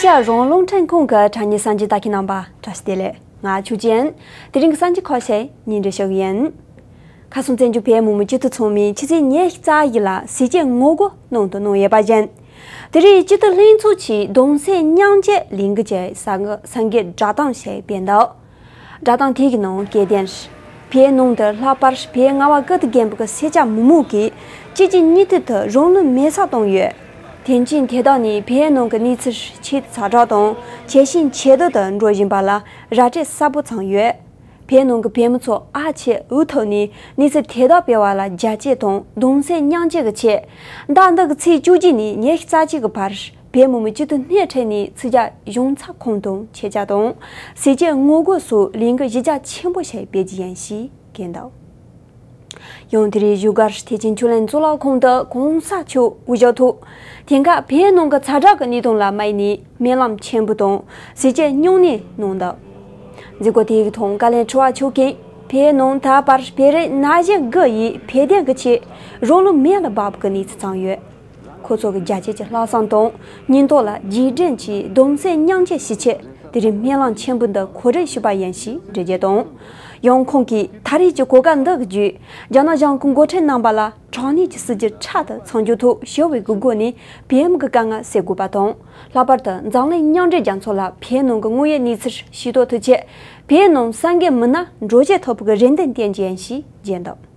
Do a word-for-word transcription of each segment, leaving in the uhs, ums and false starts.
ཤ་རོང་ལུང་ཁྲིམས་ཁང་གི་དྲ་བརྙན་གསར་འགྱུར་ལྟ་མཁན་རྣམ་པ་བཀྲ་ཤིས་བདེ་ལེགས། ང་ཆོས་ཅན། དེ་རིང་གི་གསར་འགྱུར་ཁ་ཤས་སྙན་སྒྲོན་ཞུ་གི་ཡིན། ཁ་སང་བཙན་བྱོལ་བོད་མི་མང་སྤྱི་འཐུས་ཚང་མས་ཕྱི་ཚེས་ཉེར་གཅིག་ལ་ཟས་བཅད་ངོ་རྒོལ་ནང་དུ་གནང་ཡོད་པ་བཞིན། དེ་རིང་སྤྱི་འཐུས་ལྷན་ཚོགས་ཀྱིས་གདུང་སེམས་མཉམ་སྐྱེད་ལས་འགུལ་གྱི་གསར་འགོད་གསར་འགོད་བསྒྲགས་གཏམ་ཞིག་སྤེལ་འདུག། བསྒྲགས་གཏམ་དེ་གི་ནང་སྐྱེ་ལྡན་བོད་ནང་དུ་ལྷག་པར་བོད་རྔ་བ་ཀིརྟི་དགོན་པ་གི་སེར་སྐྱ་མི་མང་གིས་གཅིག་རྗེས་གཉིས་མཐུད་དུ་རང་ལུས་མེར་སྲེག་བཏང་ཡོད། དེ་བཞིན་དེ་དག་ནི་བོད་ནང་གི་གནས་ཚུལ་ཆེས་ཛ་དྲག་དང་ཇེ་ཞན་ཇེ་སྡུག་ཏུ་འགྲོ་བཞིན་པ་ལ་ར་སྤྲོད་ཟབ་པོ་བྱུང་ཡོད། བོད་ནང་གི་བོད་མི་ཚོ་ཨ་ཆེ་འུ་ཐུག་ནས་གནས་ཚུལ་དེ་དག་སྤེལ་བ་ལ་རྒྱ་སྐྱེད་དང་གདུང་སེམས་མཉམ་སྐྱེད་ཀྱི་ཆེད། ཟླ་འདི་གི་ཚེས་བཅུ་གཅིག་ནས་ཉེར་གཅིག་གི་བར་བོད་མི་མང་སྤྱི་འཐུས་སྣེ་ཁྲིད་ནས་ཚིག་རྒྱ་གཞུང་ཚབ་ཁང་དང་ཆེད་བཅར་དང་ཟས་བཅད་ངོ་རྒོལ་སོགས་ལས་འགུལ་གཞི་རྒྱ་ཆེན་པོ་ཞིག་སྤེལ་རྒྱུ་ཡིན་ཞེས་བཀོད་འདུག། ཡང་དེ་རིང་བཞུགས་སྒར་ཐེག་ཆེན་ཆོས་གླིང་གཙུག་ལག་ཁང་དུ་གོང་ས་མཆོག་དབུ་བཞུགས་ཐོག་དེང་སྐབས་བོད་ནང་གི་ཛ་དྲག་གི་གནས་སྟངས་ལ་དམིགས་ནས་སྨོན་ལམ་ཆེན་པོ་དང་ཟས་བཅད་སྨྱུང་གནས་གནང་འདུག། མཛད་སྒོ་དེའི་ཐོག་བཀའ་བློན་ཁྲི་པ་མཆོག་གིས་བོད་ནང་ད་བར་བོད་རིགས་ན་གཞོན་དགུ་ཡིས་བོད་དོན་གྱི་ཆེད་རང་ལུས་མེ་ལ་འབར་བའི་གནས་ཚུལ་བྱུང་ཡོད། ཁོ་ཚོ་གི་རྒྱལ་གཅེས་ཀྱི་ལྷག་བསམ་དང་སྙིང་སྟོབས་ལ་རྗེས་དྲན་གྱིས་གདུང་སེམས་མཉམ་སྐྱེད་ཞུ་ཆེད་དེ་རིང་སྨོན་ལམ་ཆེན་པོ་འདི་གོ་སྒྲིག་ཞུས་པ་ཡིན་ཞེས་འགྲེལ་བརྗོད་དང་། ཡང་ཁོང་གིས་ད་རེས་ཀྱི་གོ་སྐབས་འདི་གི་བརྒྱུད་རྒྱ་ནག་གཞུང་གི་འགོ་ཁྲིད་རྣམ་པ་ལ་དྲག་གནོན་གྱི་སྲིད་བྱུས་ཁྲག་ཏུ་ཚང་རྒྱུ་ཐོག་ཞི་བའི་སྒོ་ནས་བོད་མི་གི་དཀའ་ངལ་སེལ་དགོས་པ་དང་། ལྷག་པར་དུ་འཛམ་གླིང་མཉམ་འབྲེལ་རྒྱལ་ཚོགས་ལ་བོད་ནང་གི་དངོས་ཡོད་གནས་ཚུལ་ཤེས་རྟོགས་ཐུབ་ཆེད་བོད་ནང་གསར་འགོད་མི་སྣ་འགྲོ་བྱེད་ཐོབ་པའི་རེ་འདུན་བསྟན་རྒྱུ་ཡིན་ཞེས་བརྗོད་འདུག།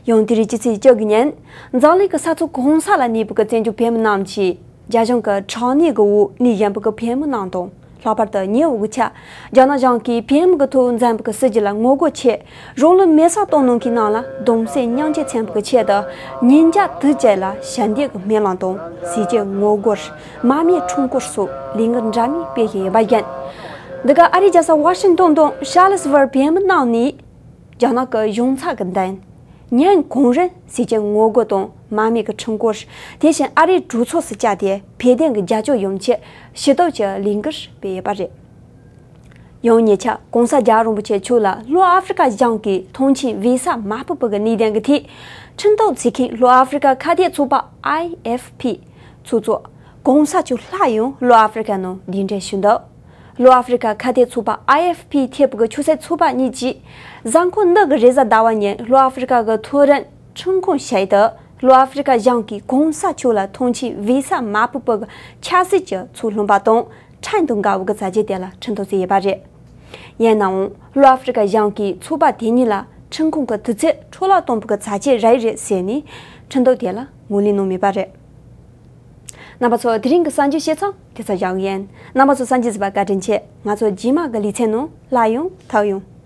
ཡང་དེ་རིང་སྤྱི་ཚེས་བཅུ་དགུ་ཉིན་འཛམ་གླིང་གི་ས་ཕྱོགས་གང་ས་ལ་གནས་པའི་བཙན་བྱོལ་བོད་མི་རྣམས་ཀྱིས་རྒྱ་གཞུང་གི་དྲག་གནོན་གྱི་འོག་གནས་བཞིན་པའི་བོད་མི་རྣམས་དང་། ལྷག་པར་དུ་ཉེ་བའི་ཆར་རྒྱ་ནག་གཞུང་གིས་བོད་མི་གི་ཐོག་འཛིན་པའི་སྲིད་བྱུས་ལ་ངོ་རྒོལ་ཆེད་རང་ལུས་མེ་སྲེག་གཏོང་མཁན་རྣམས་ལ་གདུང་སེམས་མཉམ་སྐྱེད་མཚོན་པའི་ཆེད་དུ་ཉིན་ཞག་དུས་གཅིག་ལ་ཞལ་འདེབས་ཀྱི་སྨོན་ལམ་དང་ཟས་བཅད་ངོ་རྒོལ། མར་མེ་ཁྲོམ་སྐོར་སོགས་ལས་འགུལ་འདྲ་མིན་སྤེལ་བཞིན་ཡོད་པ་ཡིན། འདི་ག་ཨ་རིའི་རྒྱལ་ས་ཝ་ཤིང་ཏོན་དང་ཤར་ལི་སི་ཝར་བོད་མི་རྣམས་ནས། རྒྱ་ནག་གི་གཞུང་ཚབ་ཀྱི་མདུན། ཉིན་གུང་རུ་ཟས་བཅད་ངོ་རྒོལ་དང་མར་མེ་གི་ཁྲོམ་སྐོར། དེ་བཞིན་ཨ་རིའི་གྲོས་ཚོགས་སུ་བཅར་ཏེ་བོད་དོན་གྱི་རྒྱབ་སྐྱོར་ཡོང་ཆེད་ཞུ་གཏུག་གི་ལས་འགུལ་སྤེལ་ཡོད་པ་རེད། ཡང་ཉེ་ཆར་གོང་ས་རྒྱལ་བ་རིན་པོ་ཆེ་མཆོག་ལ་ལྷོ་ཨ་ཧྥེ་རི་ཀ་གཞུང་གིས་ཐོངས་མཆན་བི་ས་མ་ཕུལ་བའི་གནད་དོན་གྱི་ཐད་ཁྲིམས་གཏུག་བྱེད་མཁན་ལྷོ་ཨ་ཧྥེ་རི་ཀ་ཁ་གཏད་ཚོགས་པ་ཨའི་ཨེཕ་ཕི་ཚོགས་གཙོ་གོང་ས་མཆོག་སླར་ཡང་ལྷོ་ཨ་ཧྥེ་རི་ཀ་ནང་གདན་འདྲེན་ཞུས་འདུག། ལྷོ་ཨ་ཧྥེ་རི་ཀ་ཁ་གཏད་ཚོགས་པ་ཨའི་ཨེཕ་ཕི་ཐེ་བའི་ཆོས་སྲིད་ཚོགས་པ་གཉིས་ཀྱིས་གཟའ་འཁོར་འདི་གི་རེས་གཟའ་ཟླ་བ་ཉིན་ལྷོ་ཨ་ཧྥེ་རི་ཀ་གི་མཐོ་རིམ་ཁྲིམས་ཁང་ཞིག་ཏུ་ལྷོ་ཨ་ཧྥེ་རི་ཀ་གཞུང་གིས་གོང་ས་མཆོག་ལ་ཐོངས་མཆན་བི་ས་མ་ཕུལ་བའི་ཆབ་སྲིད་ཀྱི་ཚུར་ལྷུང་བ་དང་ཁྲིམས་དང་འགལ་བའི་བྱ་སྤྱོད་དེ་ལ་ཁྲིམས་ཐག་བཅད་ཡོད་པ་རེད། ཡིན་ནའང་ལྷོ་ཨ་ཧྥེ་རི་ཀ་གཞུང་གིས་ཚོགས་པ་དེ་གཉིས་ལ་ཁྲིམས་ཁང་གི་དུས་ཚོད་འཕྲོ་བརླག་གཏོང་བའི་བྱ་སྤྱོད་རེད་རེད་ཟེར་ནས་ཁྲིམས་ཐག་དེ་ལ་ངོས་ལེན་གནང་མེད་པ་རེད། རྣམ་པ་ཚོ་དེ་རིང་གི་གསར་འགྱུར་བཤད་མཚམས་དེ་ཙམ་བཞག་གི་ཡིན། རྣམ་པ་ཚོ་གསར་འགྱུར་གཟིགས་པར་བཀའ་དྲིན་ཆེ། ང་ཚོ་རྗེས་མ་གི་ལེ་ཚན་ནང་སླར་ཡང་ཐུག་ཡོང་།